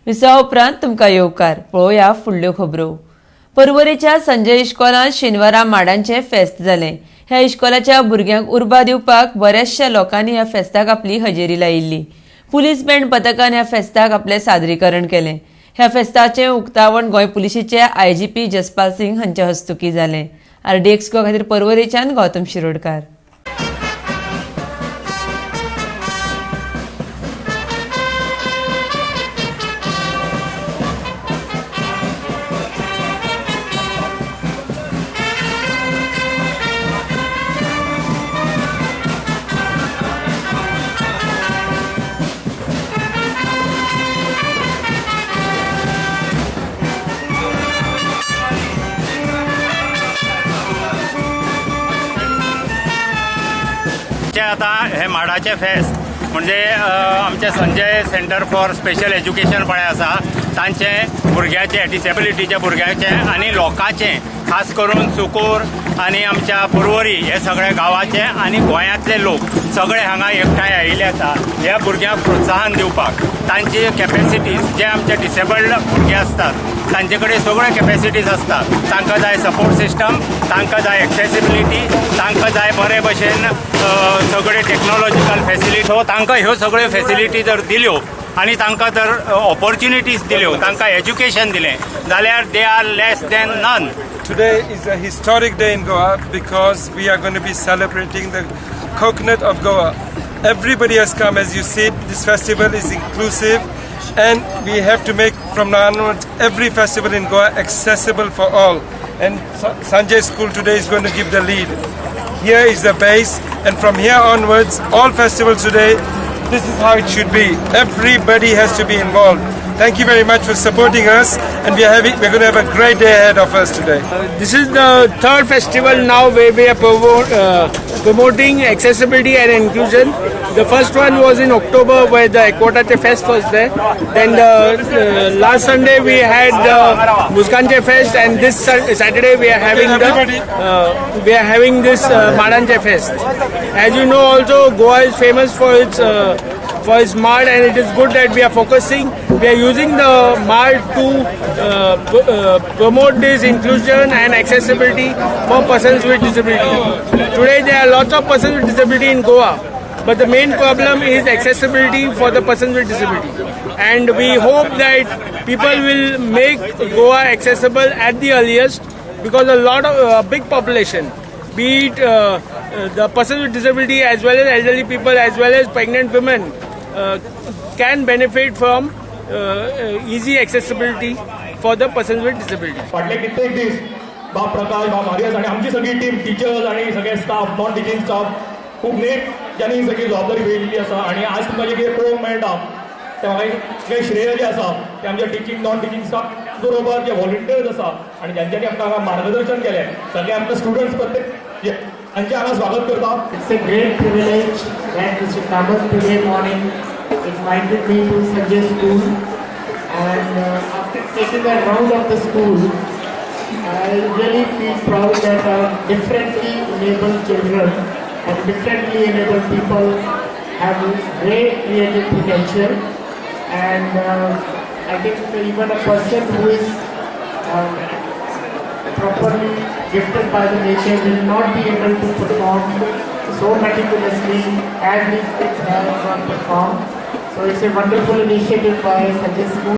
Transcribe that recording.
विसवा उपरांत तुमकां येवकार. पळोवया फुडल्यो खबरो. पर्वरेच्या संजय इश्कोलांत शेनवारा माडांचें फेस्त जालें. ह्या इश्कोलाच्या भुरग्यांक उर्बा दिवपाक बऱ्याचशा लोकांनी ह्या फेस्ताक आपली हजेरी लायिल्ली. पुलीस बँड पथकान ह्या फेस्ताक आपलें सादरीकरण केलें. ह्या फेस्ताचें उक्तावण गोंय पुलिशेचे आयजीपी जसपाल सिंग हांच्या हस्तुकीं जालें. आरडीएक्स गोवा खातीर पर्वरेच्यान गौतम शिरोडकार. आतां हे माडाचें फेस्त म्हणजे आमचे Sanjay centre for special education पळय आसा, तांचे भुरग्याचे, डिसेबिलिटीच्या भुरग्याचे आनी लोकांचे, खास करून सुकूर आनी आमच्या पर्वरी हे सगळे गांवाचे आनी गोंयांतले लोक सगळे हांगा एकठांय आयिल्ले आसा ह्या भुरग्यांक प्रोत्साहन दिवपाक. तांची कॅपेसिटीज, जे आमचे डिसेबल्ड भुरगे आसतात तांचे कडेन सगळ्यो कॅपेसिटीज आसतात. तांकां जाय सपोर्ट सिस्टम, तांकां जाय एक्सेसिबिलिटी, तांकां जाय बरे भशेन सगळे टॅक्नोलॉजिकल फेसिलिटी. सो तांकां ह्यो सगळ्यो फेसिलिटी जर दिल्यो आनी तांकां जर ऑपॉर्च्युनिटीज दिल्यो, तांकां एज्युकेशन दिलें जाल्यार they are less than none. Today is a historic day in Goa because we are going to be celebrating the coconut of Goa. Everybody has come, as you see. This festival is inclusive, and we have to make from now onwards every festival in Goa accessible for all. And Sanjay School today is going to give the lead. Here is the base, and from here onwards, all festivals today, this is how it should be. Everybody has to be involved. Thank you very much for supporting us, and we're going to have a great day ahead of us today. This is the third festival now where we are promoting accessibility and inclusion. The first one was in October where the Aquatache Fest was there. Then the last Sunday we had the Muskanche Fest, and this Saturday we are having this Madanche Fest. As you know, also Goa is famous for its mad, and it is good that we are focusing. We are using the mad to promote this inclusion and accessibility for persons with disability. Today there are lots of persons with disability in Goa, but the main problem is accessibility for the persons with disability. And we hope that people will make Goa accessible at the earliest, because a lot of big population, be it the persons with disability as well as elderly people as well as pregnant women, can benefit from easy accessibility for the persons with disability. फाटले कित्येक दीस बाब प्रकाश, बाब Marius आनी आमची सगळी team, teachers आनी सगळे स्टाफ, नॉन टिचींग स्टाफ, खूब नेट ज्यांनी ही सगळी जबाबदारी घेतिल्ली आसा. आनी आज तुमकां जें कितें पळोवंक मेळटा तें म्हाका सगळें श्रेय जें आसा तें आमच्या टिचींग, नॉन टिचींग स्टाफ बरोबर जे व्हॉलंटियर्स आसा आनी ज्यांच्यांनी आमकां हांगा मार्गदर्शन केलें, सगळे आमकां स्टुडंट्स प्रत्येक तांचें हांगा स्वागत करता. It's a great privilege that Mr. Kamath today morning invited me to Sanjay School, and after taking a round of the school, I really feel proud that our differently enabled children and differently enabled people have great creative potential, and I think even a person who is properly gifted by the nature will not be able to perform so meticulously as these kids have performed. So it's a wonderful initiative by Sanjay School.